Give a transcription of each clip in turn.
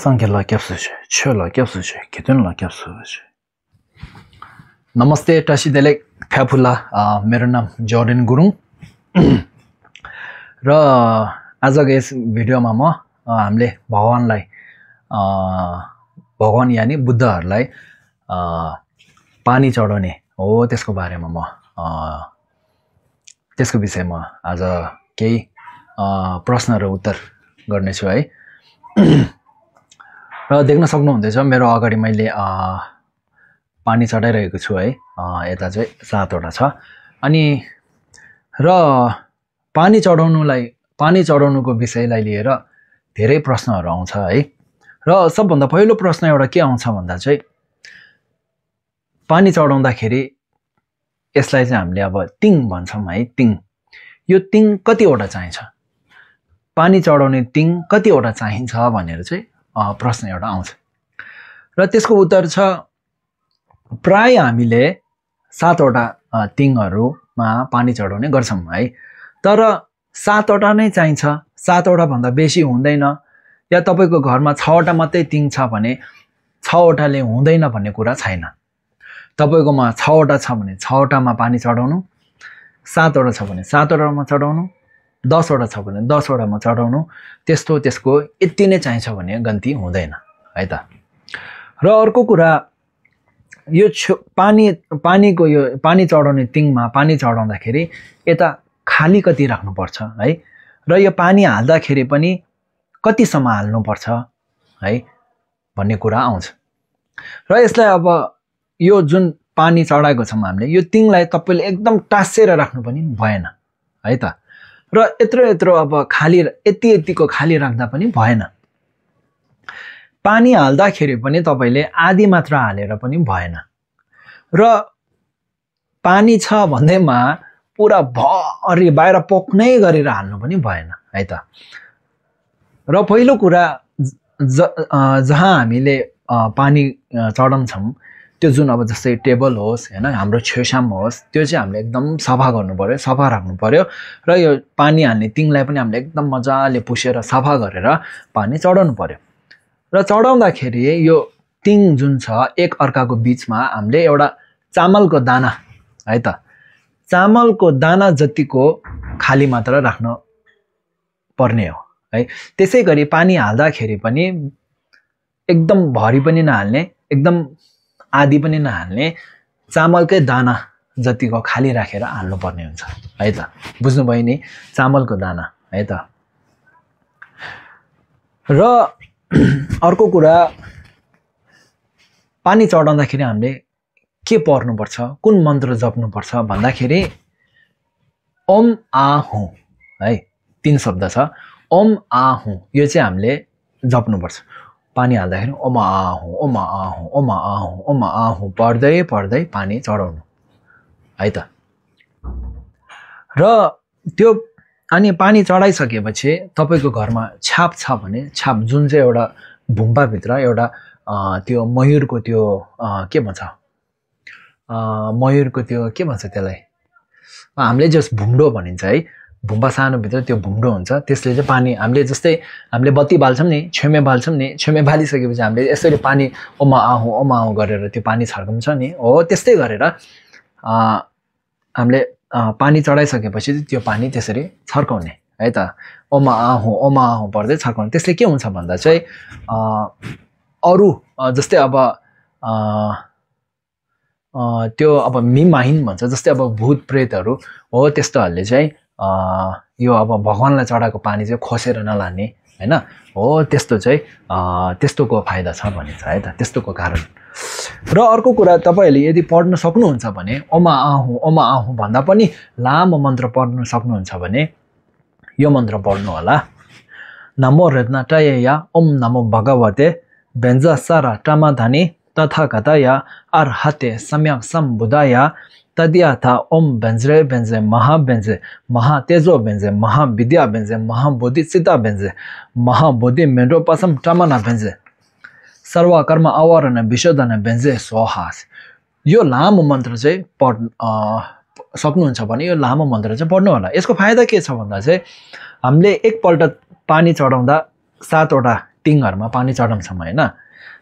상kel라 캡수시 쳬라 캡수시 기든라 캡수시 नमस्ते टासीदेले फ्याफुल्ला मेरो नाम जर्डन गुरुङ र आजको यस भिडियोमा म हामीले भगवानलाई भगवान यानी बुद्धहरुलाई पानी चढाउने हो त्यसको बारेमा म त्यसको विषयमा आज केही प्रश्न र उत्तर गर्ने छु है र देख्न सक्नुहुँदैछ मेरो अगाडि मैले पानी चढाइरहेको छु है यता चाहिँ 7 वटा छ अनि र पानी चढाउनुको विषयलाई लिएर धेरै प्रश्नहरु आउँछ है र सबभन्दा पहिलो प्रश्न एउटा के आउँछ भन्दा चाहिँ पानी चढाउँदाखेरि यसलाई चाहिँ हामीले अब तिङ भन्छौं है तिङ यो तिङ कति वटा चाहिन्छ पानी चढाउने तिङ कति वटा चाहिन्छ भनेर चाहिँ प्रश्न एउटा आउँछ र त्यसको उत्तर छ प्राय हामीले 7 वटा तिङहरुमा पानी चढाउने गर्छौं है तर 7 वटा नै चाहिन्छ 7 वटा भन्दा बेसी हुँदैन या तपाईको घरमा 6 वटा मात्रै तिङ छ भने 6 वटाले हुँदैन भन्ने कुरा छैन तपाईकोमा 6 वटा छ भने 6 वटामा पानी चढाउनु 7 वटा छ भने 7 वटामा चढाउनु 10 वटा छ भने 10 वटामा चढाउनु त्यसको यति नै चाहिन्छ भने गन्ती हुँदैन है त र अर्को कुरा यो पानीको यो पानी चढाउने तिङमा पानी चढाउँदाखेरि यता खाली कति राख्नु पर्छ है र यो पानी हाल्दाखेरि पनि कति सम्म हाल्नु पर्छ है भन्ने कुरा आउँछ र यसलाई अब यो जुन पानी चढाएको छौं हामीले यो तिङलाई तपाईले एकदम टास्सेर राख्नु पनि भएन है त र यत्रो अब खाली यतिको खाली राख्दा पनि भएन पानी हाल्दाखेरि पनि तपाईले आधी मात्रा हालेर पनि भएन र पानी छ भन्दैमा पुरा भरि बाहिर पोख्नै गरेर हाल्नु पनि भएन है त र पहिलो कुरा जहाँ हामीले पानी चढाउँछौं त्यो जुन अब जस्तै टेबल होस् हैन हाम्रो छेउछाम होस् त्यो चाहिँ हामीले एकदम सफा गर्नु पर्यो सफा राख्नु पर्यो र यो पानी हाल्ने तिङलाई पनि हामीले एकदम मजाले पुसेर सफा गरेर पानी चढाउनु पर्यो र चढाउँदाखेरि यो तिङ जुन छ एक अर्काको बीचमा हामीले एउटा चामलको दाना है त चामलको दाना जतिको खाली मात्रा राख्न पर्ने हो है त्यसैगरी पानी हाल्दाखेरि पनि एकदम भरि पनि नहाल्ने एकदम आधी पनि नहाल्ने चामलकै दाना जतिको खाली राखेर हाल्नु पर्ने हुन्छ है त बुझ्नु भयो नि चामलको दाना है त र अर्को कुरा पानी चढाउँदाखेरि हामीले के पढ्नु पर्छ कुन मन्त्र जप्नु पर्छ भन्दाखेरि ओम आहु है 3 शब्द छ ओम आहु यो चाहिँ हामीले जप्नु पर्छ पानी हाल्दाखेरि ओम आहु ओम आहु ओम आहु ओम आहु पढ्दै पढ्दै पानी चढाउनु है त र त्यो अनि पानी चढाइसकेपछि तपाईको घरमा छाप छ भने छाप जुन चाहिँ एउटा भुम्बा भित्र एउटा त्यो मयूरको त्यो के भन्छ मयूरको त्यो के भन्छ त्यसलाई हामीले जस भुम्डो भनिन्छ है भुम्बा सानो भित्र त्यो भुम्डो हुन्छ त्यसले चाहिँ पानी हामीले जस्तै हामीले बत्ती बाल्छौं नि छेमे बालिसकेपछि हामीले यसरी पानी ओमा आहु गरेर त्यो पानी छर्कन्छ नि हो त्यस्तै गरेर हामीले पानी चढाइसकेपछि त्यो पानी त्यसरी छर्काउने है त ओमा आहु पर्दै छर्काउने त्यसले के हुन्छ भन्दा चाहिँ अरु जस्तै अब त्यो अब मिमाहिन भन्छ जस्तै अब भूत प्रेतहरु हो त्यस्तोहरुले चाहिँ यो अब भगवानलाई चढाएको पानी चाहिँ खोसेर नलाने हैन हो त्यस्तो चाहिँ त्यस्तोको फाइदा छ भनिन्छ है त त्यस्तोको कारण र अर्को कुरा तपाईहरुले यदि पढ्न सक्नुहुन्छ भने ओमा आहु भन्दा पनि लामो मन्त्र पढ्न सक्नुहुन्छ भने यो मन्त्र पढ्नु होला नमो रत्नटाय ओम नमो भगवते व्यञ्जसारा टमाधनि तथागताय अर्हते सम्यक सम्बुधाय तद्याथा ओम व्यञ्जरे व्यञ्जे महाव्यञ्जे महातेजो व्यञ्जे महाविद्या व्यञ्जे महाबोधि चिता व्यञ्जे महाबोधि मेढोपसम टमना व्यञ्जे सर्वकर्म आवरण विशोधन व्यञ्जे स्वाहास यो लामो मन्त्र चाहिँ सक्नुहुन्छ भने यो लामो मन्त्र चाहिँ पढ्नु होला यसको फाइदा के छ भन्दा चाहिँ हामीले एकपल्ट पानी चढाउँदा 7 वटा तिङहरुमा पानी चढाउँछौँ हैन।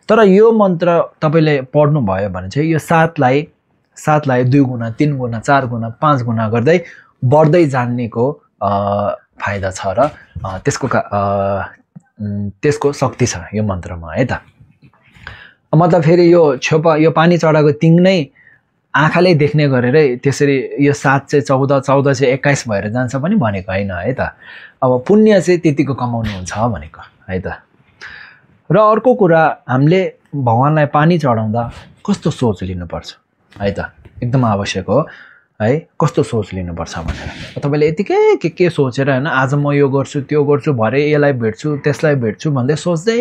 तर यो मन्त्र तपाईले पढ्नु भयो भने चाहिँ यो 7 लाई 2 गुना 3 गुना 4 गुना 5 गुना गर्दै बढ्दै जानेको फाइदा छ र त्यसको शक्ति छ यो मन्त्रमा है त। मतलब फेरि यो यो पानी चढाको तिङ नै आँखाले देख्ने गरेरै त्यसरी यो 7 चाहिँ 14 14 चाहिँ 21 भएर जान्छ पनि भनेको हैन है त। अब पुण्य चाहिँ त्यतिको कमाउनु हुन्छ भनेको है त। र अर्को कुरा हामीले भगवानलाई पानी चढाउँदा कस्तो सोच लिनुपर्छ है त, एकदम आवश्यक हो है। कस्तो सोच लिनुपर्छ भनेर तपाईले यतिकै के सोचेर हैन आज म यो गर्छु त्यो गर्छु भरे यसलाई भेट्छु त्यसलाई भेट्छु भन्दै सोच्दै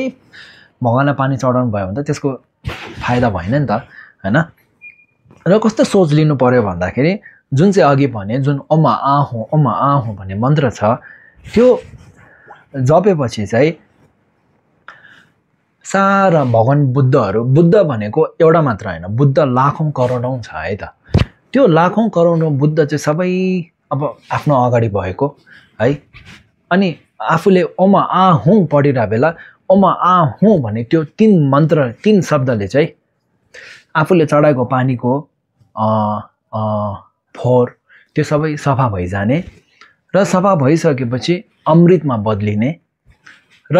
भगवानलाई पानी चढाउनु भयो भने त त्यसको फाइदा भएन नि त हैन। र कस्तो सोच लिनु पर्यो भन्दाखेरि जुन चाहिँ अघि भने जुन ओमा आहु भन्ने मन्त्र छ त्यो जपेपछि चाहिँ सारा भगवान बुद्ध भनेको एउटा मात्र हैन, बुद्ध लाखौं करोडौं छ है त। त्यो लाखौं करोडौं बुद्ध चाहिँ सबै अब आफ्नो अगाडि भएको है। अनि आफूले ओमा आहु पढिरा बेला ओमा आहु भन्ने त्यो 3 मन्त्र 3 शब्दले चाहिँ आफूले चढाएको पानीको फोहोर त्यो सबै सफा भइजाने र सफा भइसकेपछि अमृतमा बदलिने र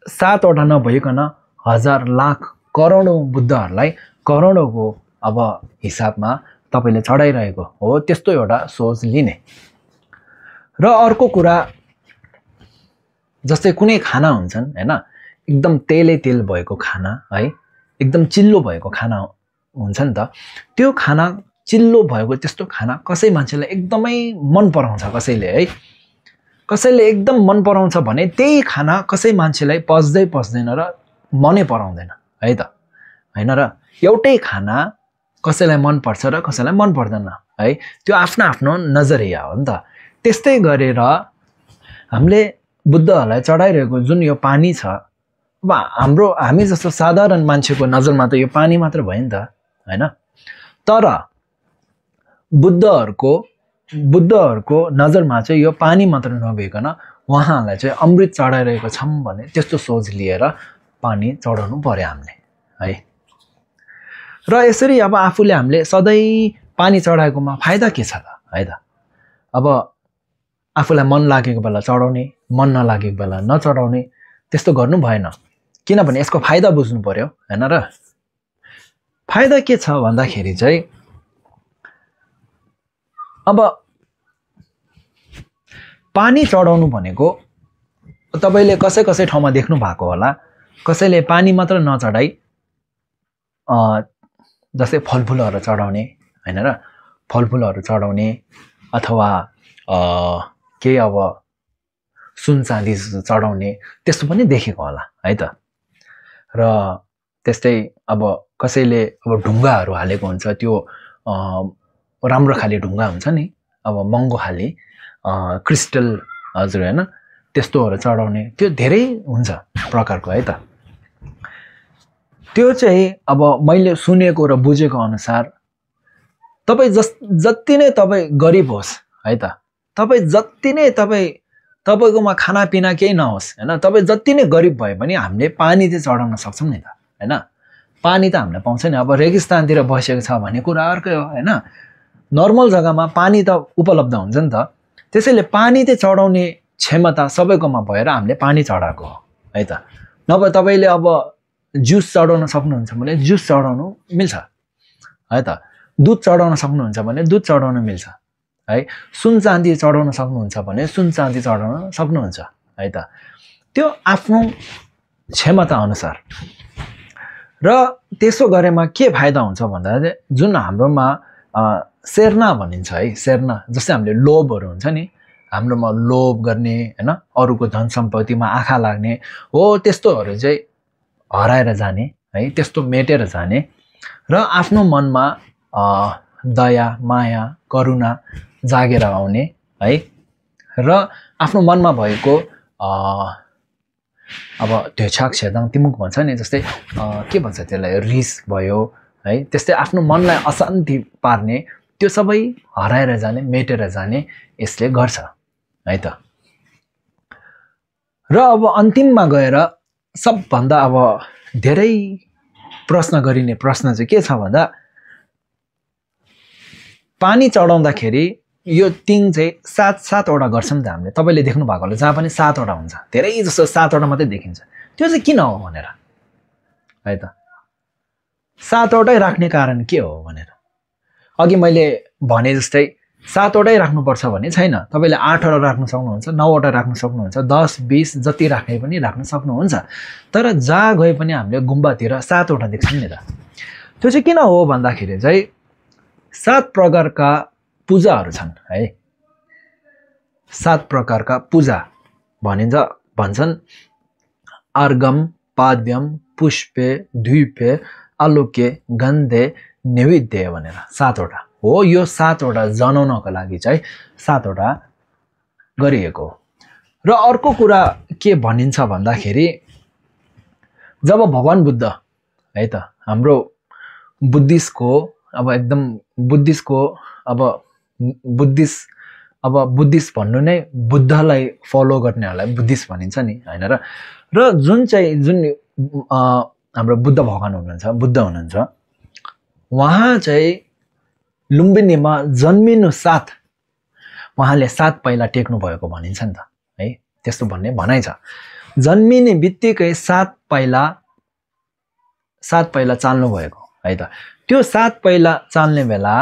7 वटा नभइकन हजार लाख करोडौं बुद्धहरूलाई करोडौंको अब हिसाबमा तपाईले चढाइरहेको हो, त्यस्तो एउटा सोच लिने। र अर्को कुरा जस्तै कुनै खाना हुन्छन् हैन, एकदम तेल भएको खाना है, एकदम चिल्लो भएको खाना हुन्छ नि त। त्यो खाना चिल्लो भएको त्यस्तो खाना कसै मान्छेलाई एकदमै मन पराउँछ कसैले है, कसैले एकदम मन पराउँछ भने त्यही खाना कसै मान्छेलाई पच्दैन र मनै पराउँदैन है त हैन। र एउटै खाना कसैलाई मन पर्छ र कसैलाई मन पर्दैन है, त्यो आफ्नो आफ्नो नजरिया हो नि त। त्यस्तै गरेर हामीले बुद्धहरूलाई चढाइरहेको जुन यो पानी छ, अब हामी जस्तो साधारण मान्छेको नजरमा त यो पानी मात्र भयो नि त हैन। तर बुद्धहरूको नजरमा चाहिँ यो पानी मात्र नभइकन उहाँहरूलाई चाहिँ अमृत चढाइरहेको छौं भने त्यस्तो सोच लिएर पानी चढाउनु पर्यो हामीले है। र यसरी अब आफूले हामीले सधैँ पानी चढाएकोमा फाइदा के छ त है त। अब आफूलाई मन लागेको बेला चढाउने, मन नलागेको बेला नचढाउने, त्यस्तो गर्नु भएन। किनभने यसको फाइदा बुझ्नु पर्यो हैन। र फाइदा के छ भन्दाखेरि चाहिँ अब पानी चढाउनु भनेको तपाईले कसै ठाउँमा देख्नु भएको होला, कसैले पानी मात्र नचढाई जस्तै फलफुलहरू चढाउने हैन र, फलफुलहरू चढाउने अथवा के अब सुन चाँदी चढाउने त्यस्तो पनि देखेको होला है त। र त्यस्तै अब कसैले अब ढुङ्गाहरू हालेको हुन्छ, त्यो राम्रो खाले ढुङ्गा हुन्छ नि, अब महँगो खाले क्रिस्टल हजुर हैन, त्यस्तोहरू चढाउने त्यो धेरै हुन्छ प्रकारको है त। त्यो चाहिँ अब मैले सुनेको र बुझेको अनुसार तपाई जति नै तपाई गरिब होस् है त, तपाई जति नै तपाईकोमा खानापिना केही नहोस् हैन, तपाई जति नै गरिब भए पनि हामीले पानी चाहिँ चढाउन सक्छौं नि त हैन। पानी त हामीले पाउँछ नि। अब रेगिस्तानतिर बसेको छ भने कुरा अर्कै हो हैन, नर्मल जग्गामा पानी त उपलब्ध हुन्छ नि त। त्यसैले पानी चाहिँ चढाउने क्षमता सबैकोमा भएर हामीले पानी चढाएको हो है त। नभए तपाईले अब जुस चढाउन सक्नुहुन्छ भने जुस चढाउनु मिल्छ है त, दूध चढाउन सक्नुहुन्छ भने दूध चढाउन मिल्छ है, सुन चाँदी चढाउन सक्नुहुन्छ भने सुन चाँदी चढाउन सक्नुहुन्छ है त। त्यो आफ्नो क्षमता अनुसार। र त्यसो गरेमा के फाइदा हुन्छ भन्दा चाहिँ जुन हाम्रोमा शेर्ना भनिन्छ है, शेर्ना जस्तै हामीले लोभहरू हुन्छ नि, हाम्रोमा लोभ गर्ने हैन, अरूको धन सम्पत्तिमा आँखा लाग्ने हो, त्यस्तोहरू चाहिँ हराएर जाने है, त्यस्तो मेटेर जाने र आफ्नो मनमा दया माया करुणा जागेर आउने है। र आफ्नो मनमा भएको अब ध्योछाक छेदाङ तिमुक भन्छ नि, जस्तै के भन्छ त्यसलाई, रिस भयो है, त्यस्तै आफ्नो मनलाई अशान्ति पार्ने त्यो सबै हराएर जाने मेटेर जाने यसले गर्छ है त। र अब अन्तिममा गएर सबभन्दा अब धेरै प्रश्न गरिने प्रश्न चाहिँ के छ भन्दा पानी चढाउँदाखेरि यो टिङ चाहिँ 7-7वटा गर्छ नि त हामीले। तपाईँले देख्नु भएको होला जहाँ पनि 7वटा हुन्छ, धेरै जसो 7वटा मात्रै देखिन्छ। त्यो चाहिँ किन हो भनेर है त 7वटै राख्ने कारण के हो भनेर अघि मैले भने जस्तै 7वटै राख्नुपर्छ भने छैन। तपाईँले 8वटा राख्न सक्नुहुन्छ, 9वटा राख्न सक्नुहुन्छ, 10, 20 जति राख्ने पनि राख्न सक्नुहुन्छ। तर जहाँ गए पनि हामीले गुम्बातिर 7वटा देख्छौँ नि त। त्यो चाहिँ किन हो भन्दाखेरि चाहिँ 7 प्रकारका पूजाहरू छन् है। 7 प्रकारका पूजा भन्छन् अर्घम, पाद्यम, पुष्पे, द्वीपे, आलोके, गन्धे, नैवेद्य भनेर 7वटा हो। यो 7वटा जनाउनको लागि चाहिँ 7वटा गरिएको हो। र अर्को कुरा के भनिन्छ भन्दाखेरि जब भगवान बुद्ध है त हाम्रो बुद्धिस्टको अब एकदम बुद्धिस्टको अब बुद्धिस्ट भन्नु नै बुद्धलाई फलो गर्नेहरूलाई बुद्धिस्ट भनिन्छ नि हैन र। जुन हाम्रो बुद्ध भगवान हुनुहुन्छ, बुद्ध हुनुहुन्छ, उहाँ चाहिँ लुम्बिनीमा जन्मिनु साथ उहाँले 7 पाइला टेक्नु भएको भनिन्छ नि त है। त्यस्तो भन्ने भनाइ छ। जन्मिने बित्तिकै 7 पाइला चाल्नु भएको है त। त्यो 7 पाइला चाल्ने बेला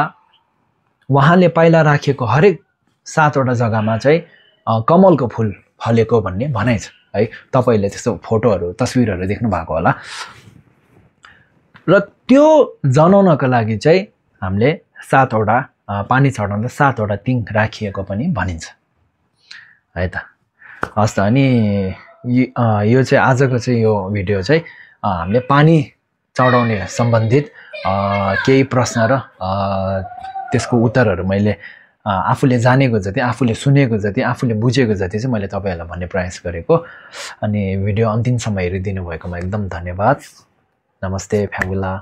उहाँले पाइला राखेको हरेक 7वटा जग्गामा चाहिँ कमलको फुल फलेको भन्ने भनाइ छ है। तपाईले त्यस्तो फोटोहरू तस्बिरहरू देख्नु भएको होला। र त्यो जनाउनको लागि चाहिँ हामीले 7वटा पानी चढाउँदा 7वटा टिङ राखिएको पनि भनिन्छ है त। हस् त। अनि यो चाहिँ आजको चाहिँ यो भिडियो चाहिँ हामीले पानी चढाउने सम्बन्धित केही प्रश्न र त्यसको उत्तरहरू मैले आफूले जानेको जति, आफूले सुनेको जति, आफूले बुझेको जति चाहिँ मैले तपाईहरुलाई भन्ने प्रयास गरेको। अनि भिडियो अन्तिमसम्म हेरिदिनु भएकोमा एकदम धन्यवाद। नमस्ते फ्याबुला।